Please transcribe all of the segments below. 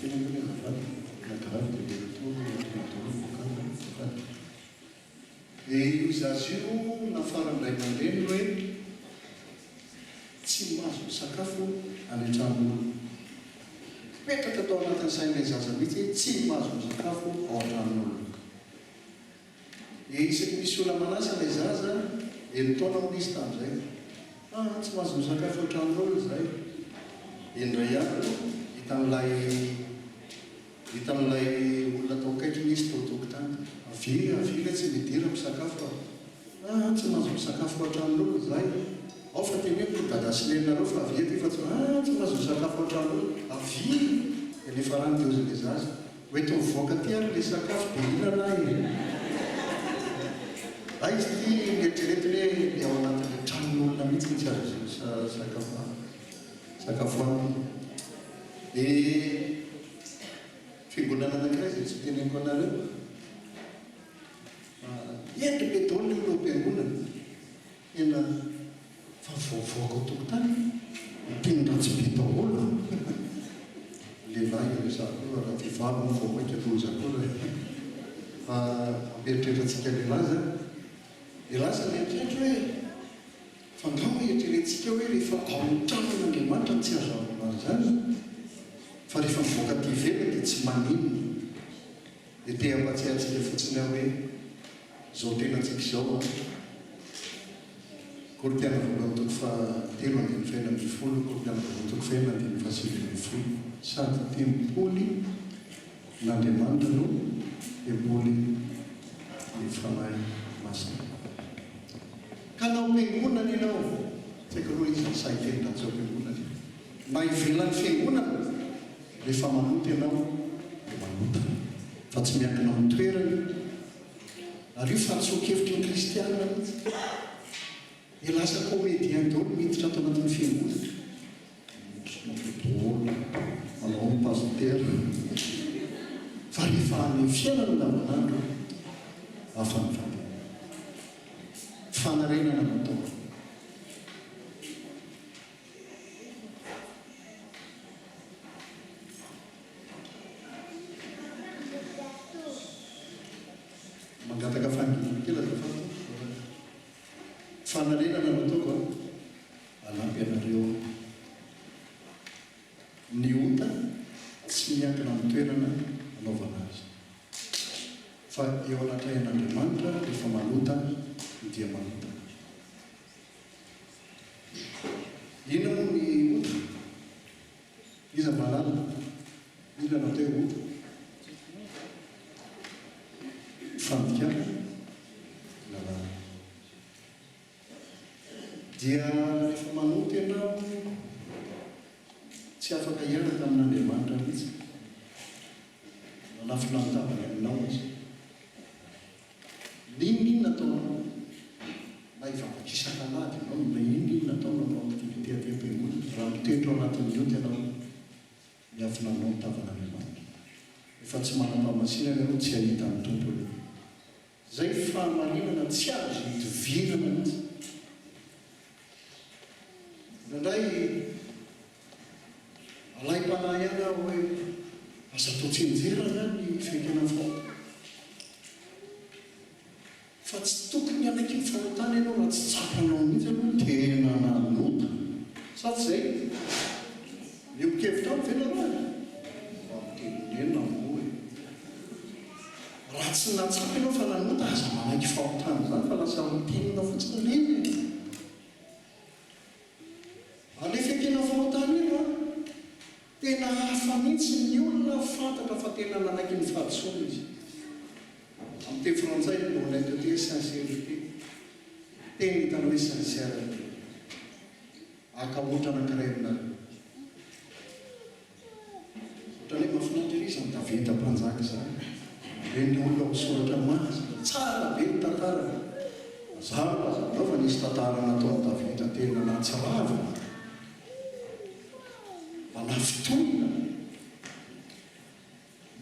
kely angamba azafady, tena grave dia le retour entina daholo ny vocal azafady. Dia io zaza io nafaran'ny ray aman-dreniny hoe tsy mahazo misakafo any an-tranon'olona. Mipetraka tao anatin'ny sain'ilay zaza mihitsy hoe tsy mahazo misakafo ao an-tranon'olona. Dia isaky ny misy olona manasa ilay zaza, enin-taona hono izy tamin'izay, ah tsy mahazo misakafo ao an-tranon'olona izahay. Dia indray andro hitan'ilay hitan'ilay olona tao akaikiny izy tao an-tokotany, avia avia letsy midira misakafo a! Ah tsy mahazo misakafo ao an-tranon'olona izahay. Ao fa teneniko ry dada sy neninareo fa avia aty fa tsy ah tsy mahazo misakafo ao an-tranon'olona, avia! Dia nifarany dia hozy ilay zaza. Ho eto mivoaka aty ary le sakafo dia inona e? Aiza ity neritreretiny hoe le ao anatin'le tranon'olona mihitsy no tsy azo sakafoanina. Dia fiangonana anankiray izay tsy teneniko anareo fa hendry be daholo ny olona ao am-piangonana. Tena fa voavoaka ao tokotany miteny ratsy be daholo lehilahy iresahako io raha vehivavy moa vao mainka loza koa e fa mampieritreritra antsika lehilahy zany dia lasa ny eritreritra hoe fa nga moa eritreretintsika hoe rehefa ao amin'ny tranon'Andriamanitra no tsy azo anaovana an'izany fa rehefa mivoaka aty ivelany dia tsy maninona dia te hampatsiahy antsika fotsiny aho hoe Izao tenantsika izao an. Korintiana voalohany toko fahatelo andininy fahenina ambinifolo, Korintiana voalohany toko fahenina andininy fahasivy ambinifolo. Sady tempoly n'Andriamanitra no tempoly ny Fanahy Masina. Ka na ao am-piangonana ianao, tsy haiko aloha iza no sahy hiteny raha tsy ao am-piangonana e. Na ivelan'ny fiangonana, rehefa manota ianao dia manota. Fa tsy miankina amin'ny toerana. Ary io fahadisoan-kevitry ny kristiana mihitsy. Dia lasa comédien daholo miditra ato anatin'ny fiangonana. Mitrona daholo, manao ny pasitera. Fa rehefa any amin'ny fiainana andavanandro, hafa ny fandehany. Fanarenana no atao. Mangataka fahanginana kely azafady tompoko fa fanarenana no ataoko an, hanampy anareo aho. Ny ota tsy miankina amin'ny toerana anaovana azy fa eo anatrehan'Andriamanitra rehefa manota dia manota. Inona moa ny ota? Iza mahalala? Inona no atao hoe ota? Fandikana lalàna. Dia rehefa manota ianao, tsy afaka hiaraka amin'Andriamanitra mihitsy. Manafina ny tavany aminao Izy. N'inon'inona ataonao, na hivavaka isak'alahady ianao, na inon'inona ataonao, manao activité aty am-piangonana, raha mitoetra ao anatin'ny ota ianao, miafina aminao ny tavan'Andriamanitra. Rehefa tsy manam-pahamasinana ianao, tsy hahita ny Tompo ianao. Izay fahamarinana tsy azo idivirana mihitsy. Indraindray alaim-panahy ihany aho hoe aza atao tsianjery angaha ny fiaikena ny fahotana. Fa tsy tokony hanaiky ny fahotana ianao raha tsy tsapanao mihitsy aloha hoe tena nanota. Sa tsy izay? Miombon-kevitra amiko ve nareo e? Mba mitenenena moa e! Raha tsy nahatsapa ianao fa nanota, aza manaiky fahotana izany fa lasa routine fotsiny ilay izy e! Alefa ekena fahotana io an! Tena hafa mihitsy ny olona fantatra fa tena nanaiky ny fahadisoany izy. Amin'ny teny frantsay l'honnêteté, sincérité. Teny hitanao hoe sincère ny olona. Haka ohatra anankiray aminareo. Ohatran'ny hoe mahafinaritra ery izany Davida mpanjaka izany. Ireny olona ao amin'ny soratra masina. Tsara be ny tantarany. Mazava aza aminao fa nisy tantara nataon'i Davida tena nahatsiravina. Manafintohina.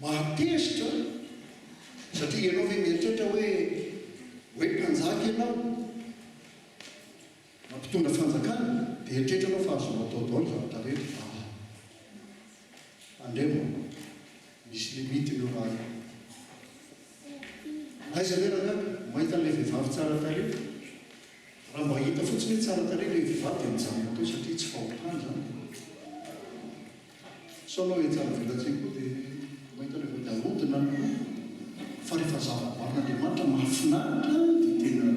Mahatezitra satria ianao ve mieritreritra hoe hoe mpanjaka ianao? Na mpitondra fanjakana dia eritreritra anao fa azonao atao daholo zavatra rehetra aa. Tandremo an. Misy limite io raha io. Aiza ve rangahy mahita an'ilay vehivavy tsara tarehy? Raha mba hita fotsiny hoe tsara tarehy ilay vehivavy dia mijanona teo satria tsy fahotana izany. Sao anao hiatsara velatsihy koa dia mahita an'ilay vehivavy dia ahodina ny loha. Fa rehefa zava-boarin'Andriamanitra mahafinaritra dia tena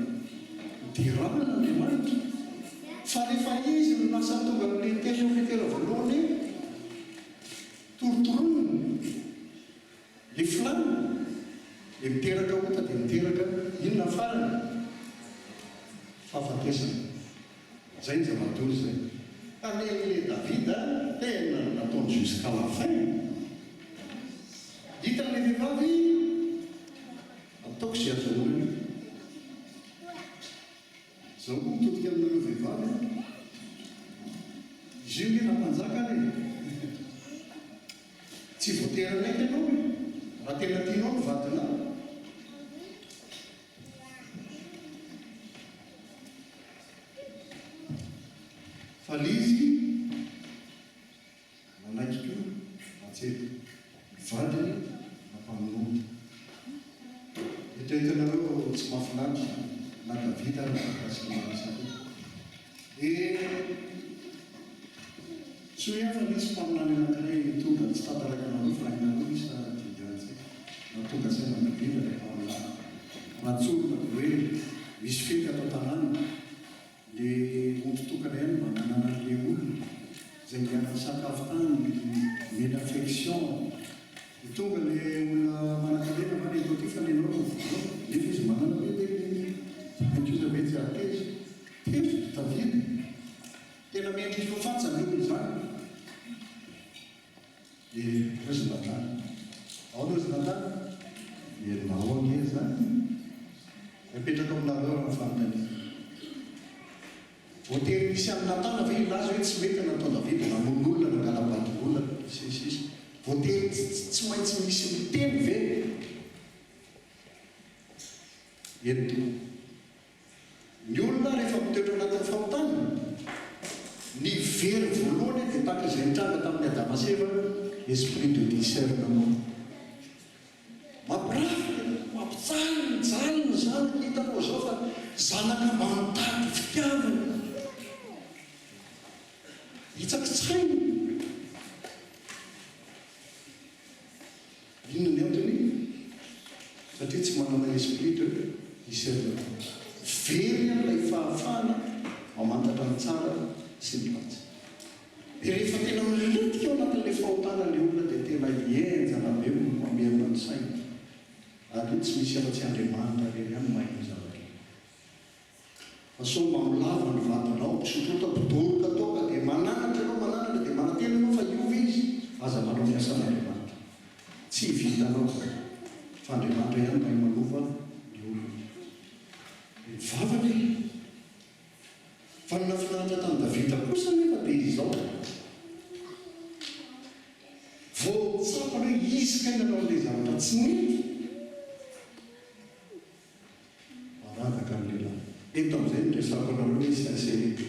derana an'Andriamanitra. Fa rehefa izy no lasa tonga amin'ilay teny ao Petera voalohany hoe Torotoronina le filàna, le miteraka ota dia miteraka inona ny farany? Fahafatesana. Zay ny zava-doza zay. Ka le le Davida tena nataony jusqu'à la fin. Hitan'le vehivavy ataoko izay azahoana an'io. Zaho koa mitodika aminareo vehivavy an! Izy io nge na mpanjaka ary e! Tsy voatery hanaiky ianao e! Raha tena tianao ny vadinao. Fa le izy nanaiky koa Batseba, ny vadiny nampamonoana. Eritreretinareo tsy mahafinaritra izany, na Davida ary voakasika ny resaka io. Dia tsy hoe hafa nisy mpaminany anankiray tonga, tsy tantaraiko anareo fa hainareo izy sa dinganintsika, nahatonga saina an'i Davida ilay mpaminany. Raha tsorina dia hoe misy fety ato an-tanàna, Le omby tokana ihany mba nananan'le olona izay niara-nisakafo tany nomena affection. De tonga le olona manankarena va le eto aty fa nenao no vonoina nefa izy manana be de ny kosa ve tsy hahateza? Tezitra Davida. Tena mendrika ho faty zany olona izany. De hoy izy Natana. Ahoana hoy izy Natana? Ianao ange izany e! Apetrako aminareo raha ny fanontaniana. Voatery nisy an'i Natana ve hilaza hoe tsy mety ny nataon'i Davida, namono olona, nangala-badin'olona, sy ny sisa. Voatery tsy maintsy misy miteny ve? Eny tompoko. Ny olona rehefa mitoetra anatin'ny fahotana, ny very voalohany dia tahaka izay nitranga tamin'i Adama sy Eva, esprit de discernement. Mampirafy, mampijaly, mijaly ny zanaka, hitanao izao fa zanaka mba mitady fitiavana, hitsakitsaina. Inona ny antony? Satria tsy manana esprit de discernement. Very ilay fahafahana mamantatra ny tsara sy ny ratsy. Dia rehefa tena milentika ao anatin'ilay fahotana ilay olona dia tena henjana be ny mamerina ny sainy. Ary tsy misy afa-tsy Andriamanitra irery ihany mahay io zavatra io. Fa sao mba milava ny vadinao, mpisotro toaka, mpidoroka toaka dia mananatra ianao, mananatra dia manantena ianao fa hiova izy, aza manao ny asan'Andriamanitra. Tsy vitanao izany. Fa Andriamanitra ihany mahay manova ny olona. Dia mivavaka e! Fa ny nahafinaritra tamin'i Davida kosa anefa dia izao, vao tsapany hoe izy kay nanao an'ilay zavatra tsy nety, Maradaka ny lehilahy. Eto amin'izay no resahako anareo hoe sincérité.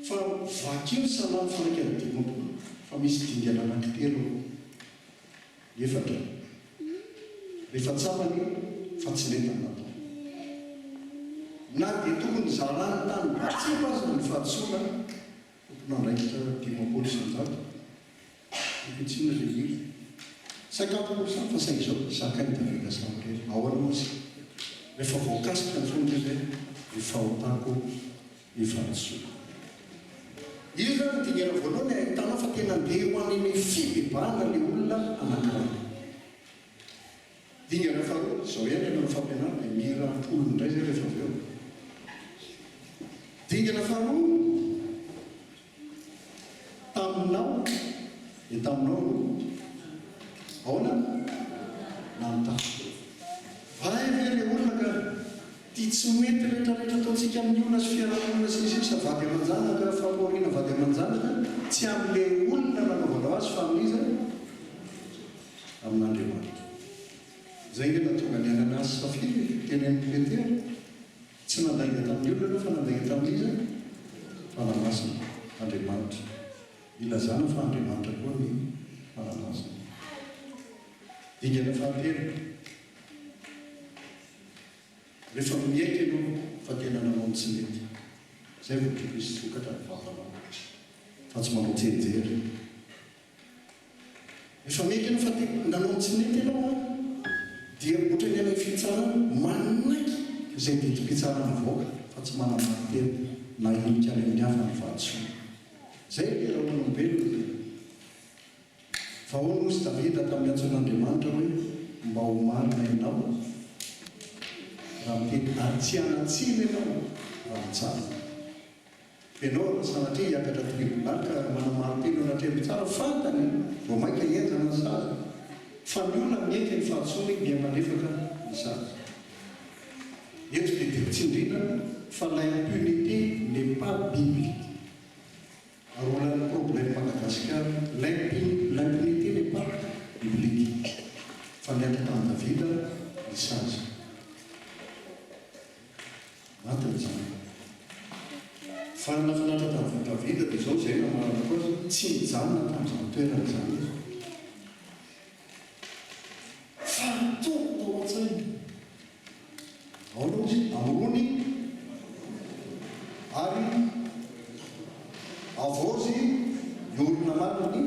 Fa vakio ny salamo faha 51 fa misy dingana anankitelo ao. Efatra. Rehefa tsapany fa tsy nety ny nataony. Na dia tokony zarany tany Batseba aza ny fahadisoana, tompon'andraikitra 150. Tokony tsy inona ilay hira. 50 pour cent fa saingy izao zakain'i Davida samirery. Ahoana moa isika? Rehefa voakasika ny fony izy hoe ny fahotako, ny fahadisoako. Io izany ny dingana voalohany ahitanao fa tena andeha ho any amin'ny fibebahana ilay olona anankiray. Dingana faharoa, izao ihany ianao ny fampianarana dia mira am-polony indray izay rehefa avy eo. Dingana faharoa, Taminao dia taminao no ahoana? Nanontany. Hay ve re olona ka ty tsy mety retraretra ataontsika amin'ny olona sy fiarahamonina sy ny sisa vady aman-janaka fampahoriana vady aman-janaka tsy amin'le olona nanaovanao azy fa amin'iza? Amin'Andriamanitra. Zay nge nahatonga an'i Ananiasy sy Safira e, tenenin'i Petera. Tsy nandainga tamin'ny olona ianao fa nandainga tamin'iza? Fanahy Masina, Andriamanitra. Ilazana fa Andriamanitra koa ny Fanahy Masina. Dingana fahatelo, rehefa miaiky ianao fa tena nanao ny tsy mety, izay vao tokony hisokatra ny vavanao fa tsy manao tsianjery. Rehefa miaiky ianao fa tena nanao ny tsy nety ianao an, dia ohatran'ny any amin'ny fitsarana, manaiky izay didim-pitsarana avoaka fa tsy manamarin-tena na ahilika any amin'ny hafa ny fahadisoana. Izay ilay raolombelona. Fa hoy Nosy Davida tamin'ny antson'Andriamanitra hoe, Mba ho marina ianao raha miteny, ary tsy hanan-tsiny ianao raha mitsara. Ianao raha sanatria hiakatra tribonaly ka manamarin-tena eo anatrehan'ny mpitsara, fantany vao mainka henjana ny sazy, fa ny olona miaiky ny fahadisoany dia malefaka ny sazy. Eto dia tiako tsindriana fa l'impunité n'est pas biblique. Ary olan'ny problème Madagascar, l'impunité n'est pas biblique, fa niantra tamin'i Davida ny sazy. Maty ny zanany. Fa ny nahafinaritra tamin'i Davida dia izao, izay no namaranako azy, tsy nijanona tamin'izany toerana izany izy. Fa nitombo tao an-tsainy. Ahoana hozy? Amorony ary avaozy ny olona marina ny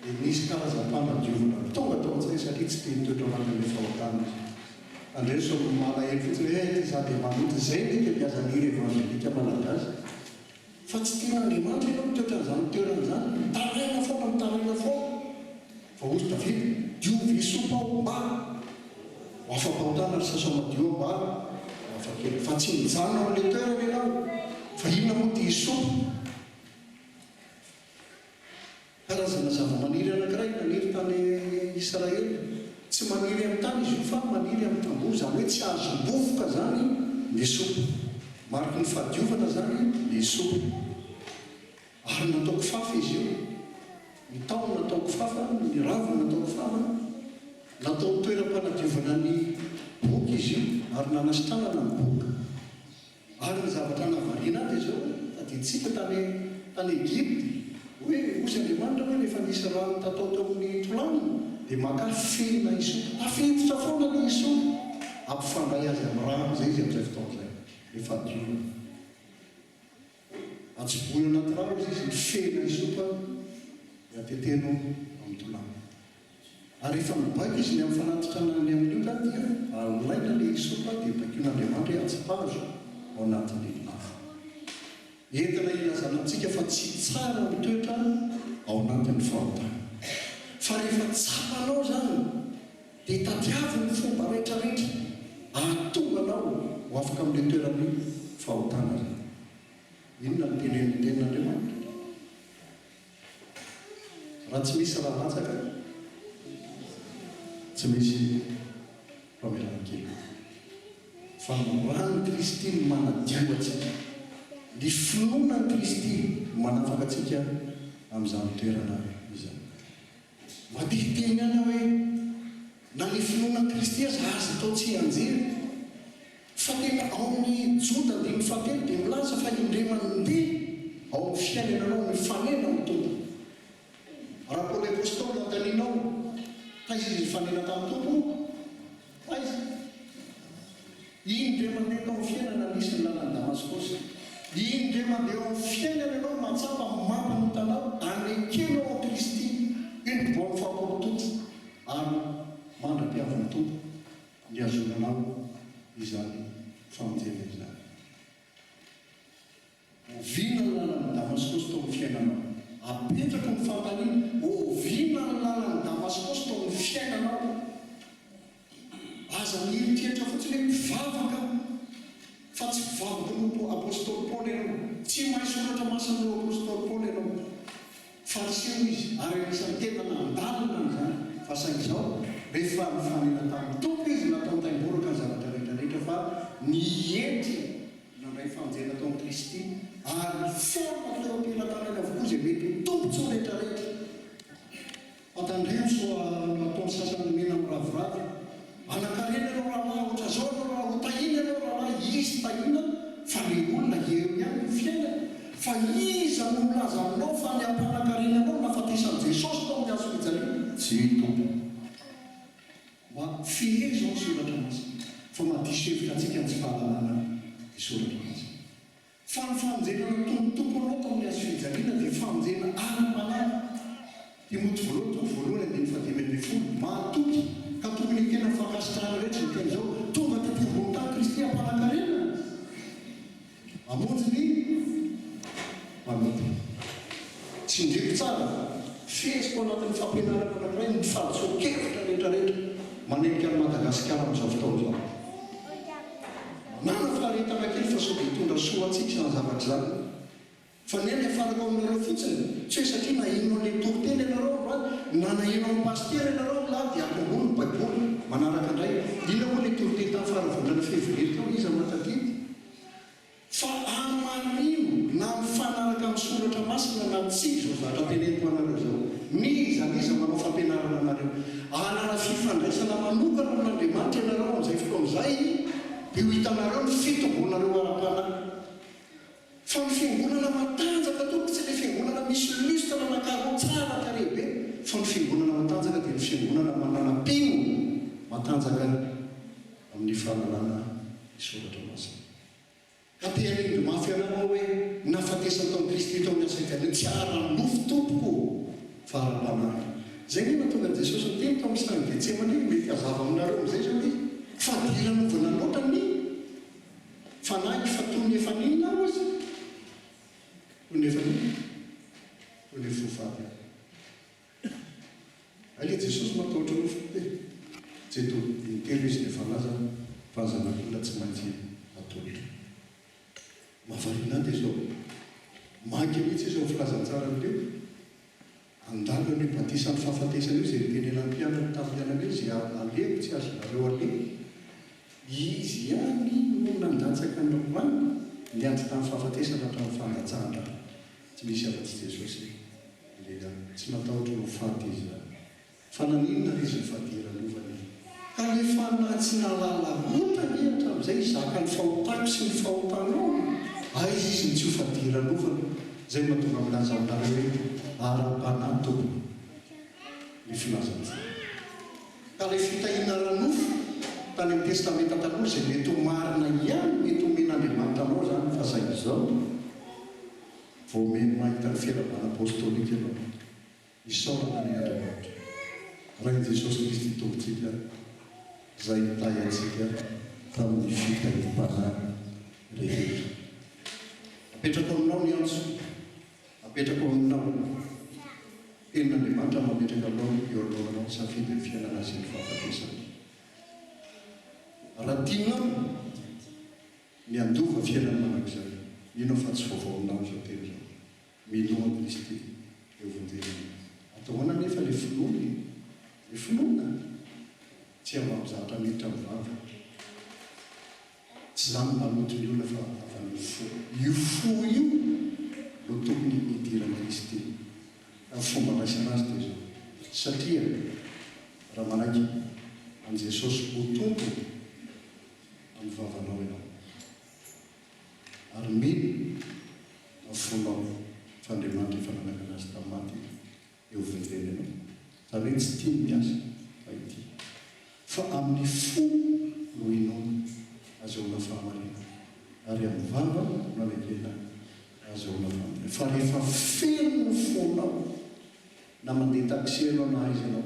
dia nisy karazam-panadiovana tonga tao an-tsainy satria tsy te hitoetra ao anatin'ilay fahotana izy. Tandreso ny malahelo fotsiny hoe eh, za dia manota. Izay ny ankabeazan'ny hira evangelika malagasy. Fa tsy tian'Andriamanitra ianao mitoetra an'izany toerana izany, mitaraina foana, mitaraina foana. Fa hozy Davida, Diovy hysopa aho mba ho afa-pahotana ary sasao madio aho mba ho afa-keloka. Fa tsy mijanona ao amin'ilay toerana ianao. Fa inona moa ity hysopa? Karazana zavamaniry anankiray naniry tany Israely. Tsy maniry amin'ny tany izy io fa maniry amin'ny tamboho, izany hoe tsy azom-bovoka izany ny hysopa. Mariky ny fahadiovana izany ny hysopa. Ary natao kifafa izy io. Ny tahony natao kifafa, ny raviny natao kifafa. Natao toeram-panadiovana ny boka izy io ary nanasitranana ny boka. Ary ny zavatra nahavariana ahy dia izao, tadidintsika tany tany Egypta, hoe hozy Andriamanitra hoe rehefa nisy rano nitatao teo amin'ny tolaniny dia makà fena hysopa. Tafiditra foana ilay hysopa. Ampifandray azy amin'ny rano izay izy amin'izay fotoana izay, rehefa diovina. Atsobohy ao anaty rano izy izy, ny fena hysopa dia ateteno amin'ny tolaniny. Ary rehefa mibaiko izy ny amin'ny fanatitra na ny amin'ny ota dia alaina ilay hysopa dia baikoin'Andriamanitra hoe atsipazo ao anatin'ny afo. Entina hilazana amintsika fa tsy tsara ny mitoetra ao anatin'ny fahotana. Fa rehefa tsapanao izany dia tadiavo ny fomba rehetrarehetra ahatonga anao ho afaka amin'ilay toeran'ny fahotana izany. Inona no tenenin'ny Tenin'Andriamanitra? Raha tsy misy rà latsaka, tsy misy famelan-keloka. Fa ny ràn'i Kristy no manadio antsika. Ny finoana an'i Kristy no manafaka antsika amin'izany toerana izany. Mba te hiteny ihany aho hoe, na ny finoana an'i Kristy aza aza atao tsianjery. Fa tena ao amin'ny Joda andininy fahatelo dia milaza fa indray mandeha ao amin'ny fiainananao mifanena amin'ny Tompo. Raha Paoly Apostoly no anontanianao, taiza izy nifanena tamin'ny Tompo? Taiza? Indray mandeha tao amin'ny fiainana nisy ny lalan'i Damaskosy. Indray mandeha ao amin'ny fiainana ianao mahatsapa ny mampanota anao, anekenao an'i Kristy une bonne fois pour toutes ary mandra-piavin'ny Tompo. Nihazonanao izany famonjena izany. Oviana ny lalan'i Damaskosy tao amin'ny fiainanao? Apetrako ny fanontaniana, oviana ny lalan'i Damaskosy tao amin'ny fiainanao? Aza mieritreritra fotsiny hoe mpivavaka aho, fa tsy mpivavaka noho Apostoly Paoly ianao. Tsy mahay soratra masina noho Apostoly Paoly ianao. Fariseo izy ary anisan'ny tena nandalina an'izany, fa saingy izao, rehefa nifanena tamin'ny Tompo izy, nataony taimboraka ny zavatra rehetra rehetra fa nietry nandray famonjena tao amin'i Kristy ary foana teo am-pelatanany avokoa izay mety ho tombontsoa rehetra rehetra. Fa tandremo sao ataon'ny sasany mena miraviravy. Manankarena ianao rahalahy, ohatran'izao ianao rahalahy, ho tahiana ianao rahalahy, izy tahiana fa le olona eo ihany ny fiainany. Fa iza no milaza aminao fa ny hampanankarena anao no nahafatesan'i Jesosy tao amin'ny hazo fijaliana? Tsia tompoko. Fehezo ny Soratra Masina, fa mahadiso hevitra antsika ny tsy fahalalana ny Soratra Masina. Fa ny famonjena nataon'ny Tompo anao tamin'ny hazo fijaliana dia famonjena ara-panahy. Timoty voalohany toko voalohany andininy fahadimy ambin'ny folo, Mahatoky ka tokony hekena ny fankasitrahana rehetra izao teny izao, Tonga tety ambony tany Kristy hampanan-karena, hamonjy ny mpanota. Tsindrio tsara, feheziko ao anatin'ny fampianarana anankiray ny fahadisoan-kevitra rehetra rehetra manenika an'i Madagasikara amin'izao fotoana izao. Manàna faharetana kely fa sao dia hitondra soa ho antsika izany zavatra izany. Fa ny ahy ny hafarako aminareo fotsiny, tsy hoe satria naheno an'ilay toriteny ianareo androany, na naheno an'i Pasitera ianareo amin'ilay dia atombohy ny baiboly manaraka indray. Inona moa ilay toriteny tamin'ny faha volana février teo, iza mahatadidy? Fa hamarino na mifanaraka amin'ny soratra masina na tsia izao zavatra teneniko anareo izao. N'iza n'iza manao fampianarana anareo. Hanana fifandraisana manokana amin'Andriamanitra ianareo amin'izay fotoana izay dia ho hitanareo ny fitombonareo ara-panahy. Fa ny fiangonana matanjaka tompoko tsy ilay fiangonana misy lustre na carreaux tsara tarehy be fa ny fiangonana matanjaka dia ny fiangonana manana mpino matanjaka amin'ny fahalalana ny soratra masina. Ka te hanindry mafy anao aho hoe ny nahafatesany tao amin'i Kristy tao amin'ny hazo fijaliana tsy ara-nofo tompoko fa ara-panahy. Izay anie nahatonga an'i Jesosy niteny tao amin'ny sahan'i Getsemane, mety hazava aminareo amin'izay izao ilay izy, fadiranovana loatra ny fanahiko fa toy ny efa n'inona aho ozy? Toy ny efa n'inona? Toy ny efa ho faty aho. Hay le Jesosy matahotra nofo koa e! Jeto, intelo izy no efa nilaza fa ny zanak'olona tsy maintsy atolotra. Mahavariana ahy dia izao, maika mihitsy izy ao amin'ny filazantsaran'i Lioka, handalo an'io batisan'ny fahafatesana io izay nitenenan'ny mpianany tamin'ny anany hoe izay alehako tsy azonareo aleha. Izy ihany no nandatsaka ny rany niandry tamin'ny fahafatesana hatramin'ny fandatsahan-dra. Tsy misy afa-tsy Jesosy irery. Tsy natahotra ny ho faty izy izany. Fa naninona ary izy nifadiranovana e? Ka le fanahy tsy nahalala ota anie hatramin'izay hizaka ny fahotako sy ny fahotanao e! Aiza izy no tsy ho fadiranovana? Izay no mahatonga milaza aminareo hoe ara-panahy tompoko ny filazantsara. Ka ilay fitahiana ara-nofo tany amin'ny Testamenta Taloha izay mety ho marina ihany mety homen'Andriamanitra anao izany fa saingy izao vao omeny mahita ny firavana apostolika ianao. Isaorana anie Andriamanitra Rain'i Jesosy Kristy Tompontsika izay nitahy antsika tamin'ny fitahiam-panahy rehetra. Apetrako aminao ny antso. Apetrako aminao. Tenin'Andriamanitra mametraka anao eo anoloanao ny safidy ny fiainana sy ny fahafatesana. Raha tianao ny handova fiainana mandrakizay, mino aho fa tsy vaovao aminao izao teny izao. Minoa an'i Kristy dia ho vonjena ianao. Atao ahoana anefa ilay finoana e? Ilay finoana tsy avy amin'ny zavatra miditra amin'ny vava. Tsy izany no maloto ny olona fa avy amin'ny fo. Io fo io no tokony hidiran'i Kristy. Ka ny fomba andraisana azy dia izao, satria raha manaiky an'i Jesosy ho Tompo amin'ny vavanao ianao, ary mino amin'ny fonao fa Andriamanitra efa nanangana Azy tamin'ny maty, eo vonjena ianao. Izany hoe tsy tia ny miasa fa ity. Fa amin'ny fo no inoana, azahoana fahamarinana, ary amin'ny vava no anekena, azahoana famonjena. Fa rehefa feno ny fonao, na mandeha taxi ianao na aiza ianao,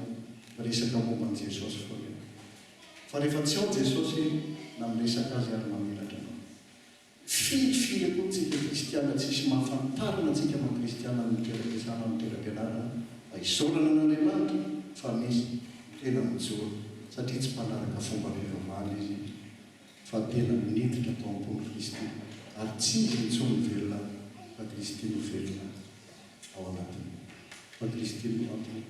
miresaka momba an'i Jesosy foana ianao. Fa rehefa tsy ao Jesosy, na miresaka Azy ary mamelatra anao. Firy firy akory tsika kristiana tsisy mahafantarina antsika maha kristiana amin'ny toeram-piasana amin'ny toeram-pianarana fa isaorana an'Andriamanitra fa misy tena mijoro satria tsy mpanaraka fomba fivavahana izy fa tena niditra tao am-pon'i Kristy ary tsy izy intsony no velona fa Kristy no velona ao anatiny fa Kristy no antony.